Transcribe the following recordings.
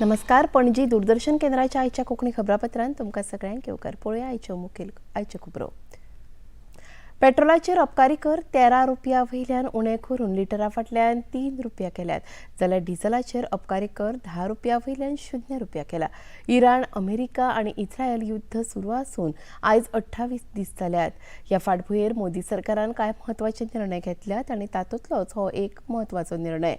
नमस्कार. पणजी दूरदर्शन केंद्राच्या आयच्या कोंकणी खबरापत्रांत तुमकां सगळ्यांक येवकार. पळोवया आयच्यो मुखेल आयच्यो खबरो. पेट्रोलाचेर अबकारी कर 13 रुपया वयल्यान उणें करून लिटरा फाटल्यान 3 रुपया केल्यात, जाल्यार डिझलाचेर अबकारी कर 10 रुपया वयल्यान 0 रुपया केला. इराण, अमेरिका आनी इस्रायल युद्ध सुरू आसून आयज 28 दीस जाल्यात. ह्या फाटभुंयेर मोदी सरकारान कांय म्हत्वाचे निर्णय घेतल्यात आनी तातूंतलोच हो एक म्हत्वाचो निर्णय.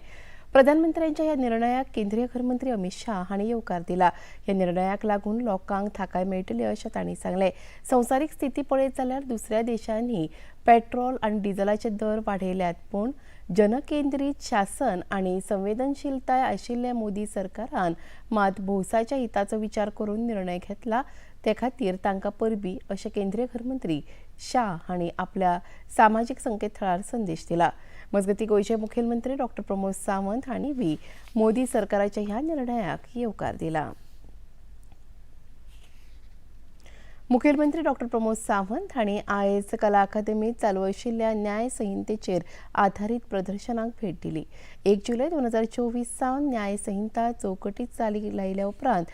प्रधानमंत्र्यांच्या ह्या निर्णयाक केंद्रीय घरमंत्री अमित शाह हांणी येवकार दिला. ह्या निर्णयाक लागून लोकांक थाकाय मेळटली अशें तांणी सांगलें. संवसारीक स्थिती पळयत जाल्यार दुसऱ्या देशांनी पेट्रोल आनी डिझलाचे दर वाडयल्यात, पूण जनकेंद्रीत शासन आनी संवेदनशीलताय आशिल्ल्या मोदी सरकारान मात भौसाच्या हिताचो विचार करून निर्णय घेतला, ते खातीर तांकां परबीं अशें केंद्रीय घरमंत्री शाह हांणी आपल्या सामाजीक संकेतथळार संदेश दिला. मजगतीं, गोंयचे मुखेलमंत्री डॉक्टर प्रमोद सावंत हांणी बी मोदी सरकाराच्या ह्या निर्णयाक येवकार दिला. मुखेलमंत्री डॉक्टर प्रमोद सावंत हांणी आयज कला अकादमीत चालू आशिल्ल्या न्याय संहितेचेर आधारीत प्रदर्शनाक भेट दिली. 1 जुलय 2024 सावन न्याय संहिता चौकटीत चालीक लायल्या उपरांत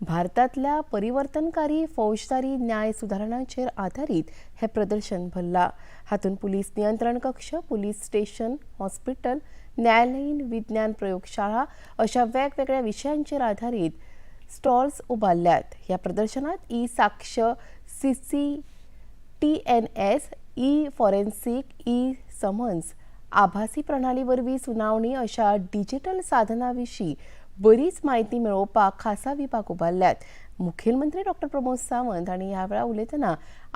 भारतांतल्या परिवर्तनकारी फौजदारी न्याय सुदारणांचेर आधारीत हें प्रदर्शन भरलां. हातूंत पुलीस नियंत्रण कक्ष, पुलीस स्टेशन, हॉस्पिटल, न्यायालयीन विज्ञान प्रयोगशाळा अशा वेगवेगळ्या विशयांचेर आधारीत स्टॉल्स उबारल्यात. ह्या प्रदर्शनात ई साक्ष, CCTNS, e forensic, e summons, आभासी प्रणाली वरवीं सुनावणी अशा डिजिटल साधनां विशीं बरीच म्हायती मेळोवपाक खासा विभाग उबारल्यात. मुखेलमंत्री डॉक्टर प्रमोद सावंत हांणी ह्या वेळार उलयतना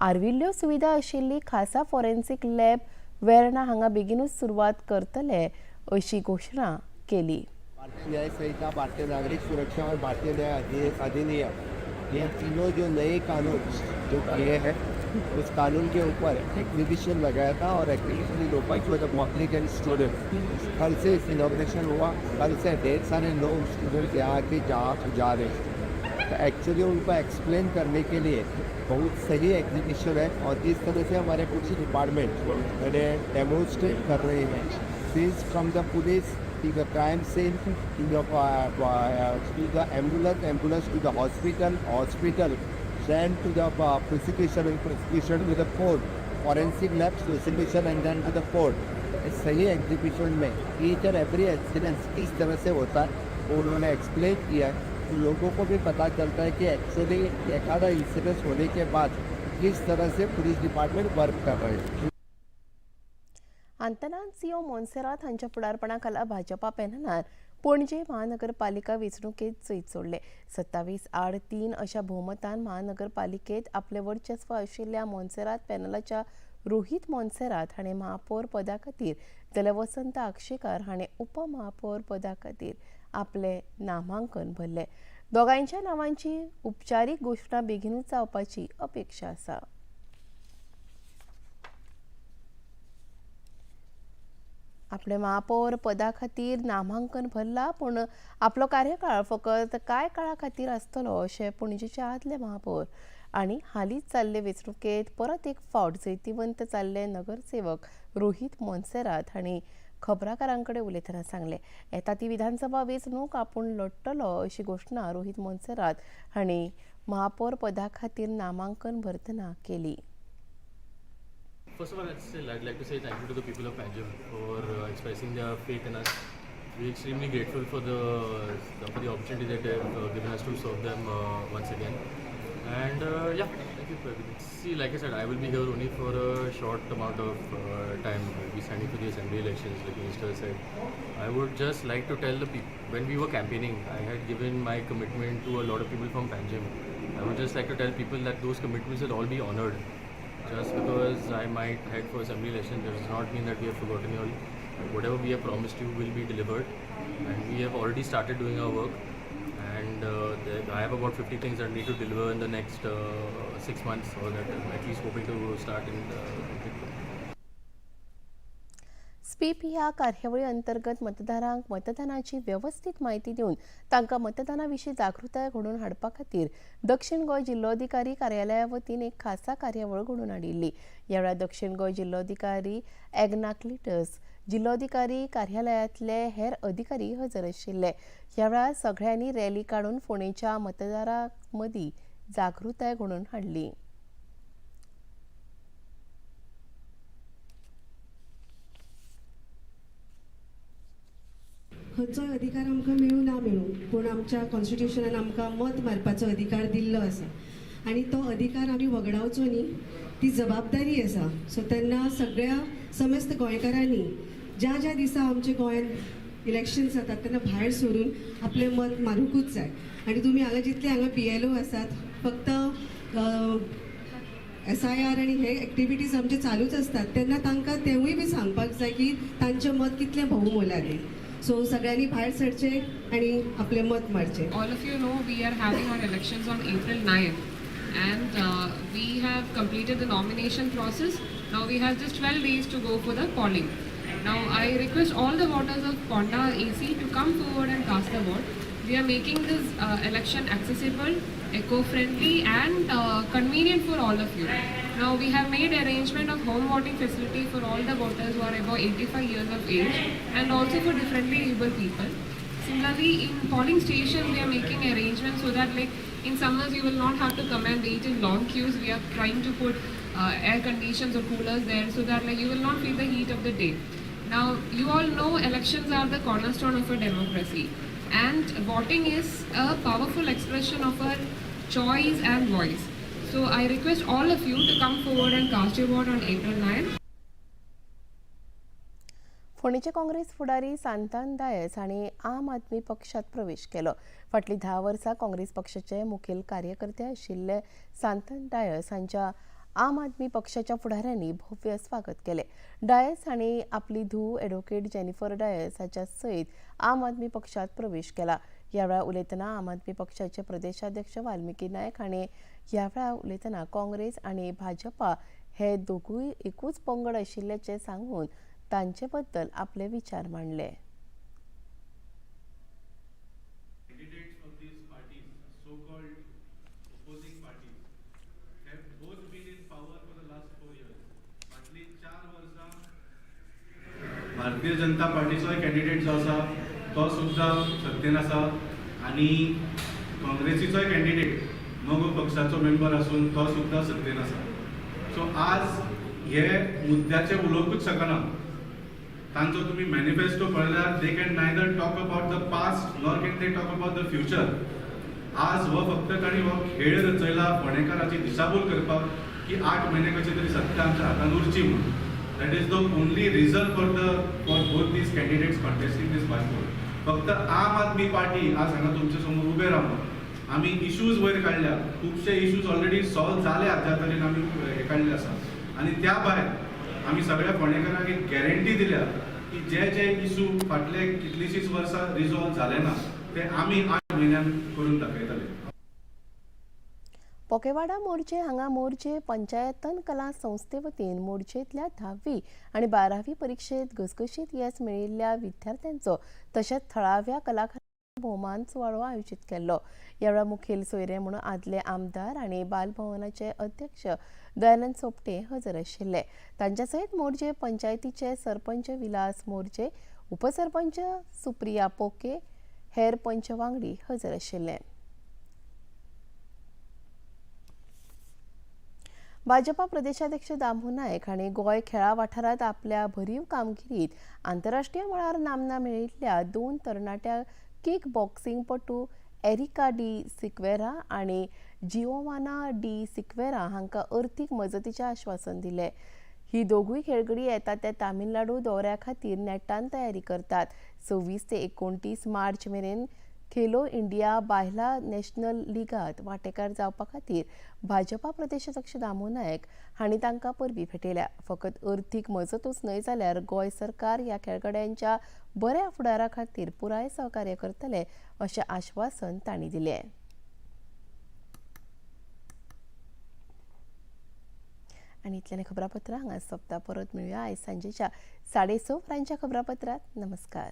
आर्विल्ल्यो सुविधा आशिल्ली खासा फॉरेन्सिक लॅब वेर्णा हांगा बेगीनूच सुरवात करतले अशी घोशणा केली. भारतीय न्याय संहिता, भारतीय नागरिक सुरक्षा और भारतीय न्याय अधिनियम, ये तीनों जो नए कानून जो किए हैं, उस कानून के ऊपर एग्जीबिशन लगाया था और exhibition open for the public and student. कल से इनॉग्रेशन हुआ. कल से ढेर सारे लोग, स्टूडेंट यहाँ के जहाँ जा रहे हैं, तो एक्चुअली उनको एक्सप्लेन करने के लिए बहुत सही एग्जीबिशन है और जिस तरह से हमारे कुछ डिपार्टमेंट मैंने डेमोन्स्ट्रेट कर रहे हैं, since from the police to the crime scene to the ambulance, ambulance to the hospital, hospital then to the prosecution and prosecution to the court, forensic lab, prosecution and then to the court. इस सही exhibition में each and every incidence किस तरह से होता है, वो उन्होंने explain किया है, तो लोगों को भी पता चलता है कि एक्चुअली एखादा इंसिडेंस होने के बाद किस तरह से पुलिस डिपार्टमेंट वर्क कर रहे हैं. आंतनासियो मोन्सेरात हांच्या फुडारपणा खाला भाजपा पॅनलान पणजे महानगरपालिका वेंचणुकेत जैत जोडले. 27 आड 3 अशा भोवमतान महानगरपालिकेत आपले वर्चस्व आशिल्ल्या मोन्सेरात पॅनलाच्या रोहित मोन्सेरात हाणें महापौर पदा खातीर, जाल्यार वसंत आक्षेकार हाणें उपमहापौर पदा खातीर आपले नामांकन भरले. दोगांयच्या नांवांची उपचारीक घोशणा बेगीनूच जावपाची अपेक्षा आसा. आपले महापौर पदा खातीर नामांकन भरला, पूण आपलो कार्यकाळ फकत कांय काळा खातीर आसतलो अशें पणजेचे आदले महापौर आनी हालींच जाल्ले वेंचणुकेंत परत एक फावट जैतिवंत जाल्ले नगरसेवक रोहित मोन्सेरात हांणी खबराकारां कडेन उलयतना सांगलें. येता ती विधानसभा वेंचणूक आपूण लढटलो अशी घोशणा रोहित मोन्सेरात हांणी महापौर पदा खातीर नामांकन भरतना केली. First of all, I'd like to say thank you to the people of Panjim for expressing their faith in us. We're extremely grateful for the opportunity that they have given us to serve them once again. And yeah, thank you for everything. See, like I said, I will be here only for a short amount of time. I'll be standing for the assembly elections, like Minister said. I would just like to tell the people, when we were campaigning, I had given my commitment to a lot of people from Panjim. I would just like to tell people that those commitments will all be honored. Just because I might head for assembly election does not mean that we have forgotten you all. Whatever we have promised you will be delivered, and we have already started doing our work. And I have about 50 things that I need to deliver in the next 6 months, or that I'm at least hoping to start in the. SVEEP ह्या कार्यावळी अंतर्गत मतदारांक मतदानाची वेवस्थीत म्हायती दिवन तांकां मतदाना विशीं जागृताय घडोवन हाडपा खातीर दक्षिण गोंय जिल्लोधिकारी कार्यालया वतीन एक खासा कार्यावळ घडोवन हाडिल्ली. ह्या वेळार दक्षिण गोंय जिल्लोधिकारी एग्ना क्लिटस, जिल्लोधिकारी कार्यालयांतले हेर अधिकारी हजर आशिल्ले. ह्या वेळार सगळ्यांनी रॅली काडून फोंडेंच्या मतदारां मदीं जागृताय घडोवन हाडली. खंयचोय अधिकार आमकां मेळूं ना मेळूं, पूण आमच्या कॉन्स्टिट्युशनान आमकां मत मारपाचो अधिकार दिल्लो आसा आनी तो अधिकार आमी वगडावचो न्ही, ती जबाबदारी आसा. सो तेन्ना सगळ्या समस्त गोंयकारांनी ज्या ज्या दिसा आमच्या गोंयांत इलेक्शन्स जातात तेन्ना भायर सरून आपलें मत मारूंकूच जाय. आनी तुमी हांगा जितले हांगा बीएलओ आसात, फक्त एसआयआर आनी हे एक्टिविटीज आमचे चालूच आसतात, तेन्ना तांकां तेवूय बी सांगपाक जाय की तांचें मत कितलें भोवमोलादीक. सो सगळ्यांनी भायर सरचें आनी आपलें मत मारचें. All of you know we are having our elections on April 9th, and we have completed the nomination process. Now we have just 12 days to go for the polling. Now I request all the voters of Ponda AC to come forward and cast the vote. We are making this election accessible, eco-friendly and convenient for all of you. Now we have made arrangement of home voting facility for all the voters who are above 85 years of age and also for differently able people. Similarly, in polling stations, we are making arrangements so that, like, in summers you will not have to come and wait in long queues. We are trying to put air conditions or coolers there so that, like, you will not feel the heat of the day. Now, you all know elections are the cornerstone of a democracy, and voting is a powerful expression of our choice and voice. So, I request all of you to come forward and cast your vote on April 9th. फोंडेचे Congress फुडारी सांतान डायस हांणी आम आदमी पक्षात प्रवेश केलो. फाटलीं 10 वर्सां काँग्रेस पक्षाचे मुखेल कार्यकर्ते आशिल्ले सांतान डायस हांच्या आम आदमी पक्षाच्या फुडाऱ्यांनी भव्य स्वागत केलें. डायस हांणी आपली धूव एडवोकेट जेनिफर डायस हाच्या सयत आम आदमी पक्षात प्रवेश केला. ह्या वेळार उलयतना आम आदमी पक्षाचे प्रदेशाध्यक्ष वाल्मिकी नायक हांणी ह्या वेळार उलयतना काँग्रेस आनी भाजपा हे दोगूय एकूच पंगड आशिल्ल्याचें सांगून तांचे बद्दल आपले विचार मांडले. Candidates of these parties, so-called opposing parties, have both been in power for the last 4 years. फाटली 4 वर्सां भारतीय जनता पार्टीचोय कॅन्डिडेट जो आसा तो सुद्दां सत्तेन आसा आनी काँग्रेसीचोय कॅन्डिडेट मगो पक्षाचो मेंबर आसून तो सुद्दां सत्तेन आसा. सो आज हे मुद्द्याचे उलोवंकूच शकना. तांचो तुमी मॅनिफेस्टो पळयल्यार they can neither talk about the past nor can they talk about the future. आज हो फक्त तांणी हो खेळ रचयला फोंडेकाराची दिशाभूल करपाक की 8 म्हयने कशी तरी सत्ता आमच्या हातान उरची म्हणून. That is the only reason for both these candidates contesting this bypoll. फक्त आम आदमी पार्टी आज हांगा तुमच्या समोर उबे रावन आमी इश्यूज वयर काडल्या. खुबशे इश्यूज ऑलरेडी सॉल्व जाल्या ज्या तरेन आमी हे काडले आसा आनी त्या भायर आमी सगळ्या फोंडेकारांक एक गॅरंटी दिल्या की जे जे इशू फाटले कितलीशींच वर्सां रिजॉल्व जाले ना ते आमी 8 म्हयन्यान करून दाखयतले. पोकेवाडा मोरजे हांगा मोरजे पंचायतन कला संस्थे वतीन मोरजेंतल्या 10वी आनी 12वी परिक्षेत घसघशीत येस मेळिल्ल्या विद्यार्थ्यांचो तशेंच थळाव्या कलाकारांचो भोवमान सुवाळो आयोजीत केल्लो. ह्या वेळार मुखेल सोयरे म्हणून आदले आमदार आनी बालभवनाचे अध्यक्ष दयानंद सोपटे हजर आशिल्ले. तांच्या सयत मोरजे पंचायतीचे सरपंच विलास मोरजे, उपसरपंच सुप्रिया पोके, हेर पंच वांगडी हजर आशिल्ले. भाजपा प्रदेशाध्यक्ष दामू नायक हांणी गोंय खेळा वाठारांत आपल्या भरीव कामगिरीत आंतरराष्ट्रीय मळार नामना मेळिल्ल्या दोन तरणाट्या किक बॉक्सिंगपटू एरिका डी सिक्वेरा आनी जिओवाना डी सिक्वेरा हांकां अर्थीक मजतीचें आश्वासन दिलें. ही दोगूय खेळगडी येता त्या तामिळनाडू दौऱ्या खातीर नेटान तयारी करतात. 26 ते 29 मार्च मेरेन खेलो इंडिया बायलां नॅशनल लिगांत वांटेकार जावपा खातीर भाजपा प्रदेशाध्यक्ष दामू नायक हांणी तांकां परबीं भेटयल्या. फकत अर्थीक मजतूच न्हय जाल्यार गोंय सरकार ह्या खेळगड्यांच्या बऱ्या फुडारा खातीर पुराय सहकार्य करतले अशें आश्वासन तांणी दिलें. आनी इतल्यान खबरापत्रां हांगा सोंपता. परत मेळुया आयज सांजेच्या 6:30 वरांच्या खबरापत्रांत. नमस्कार.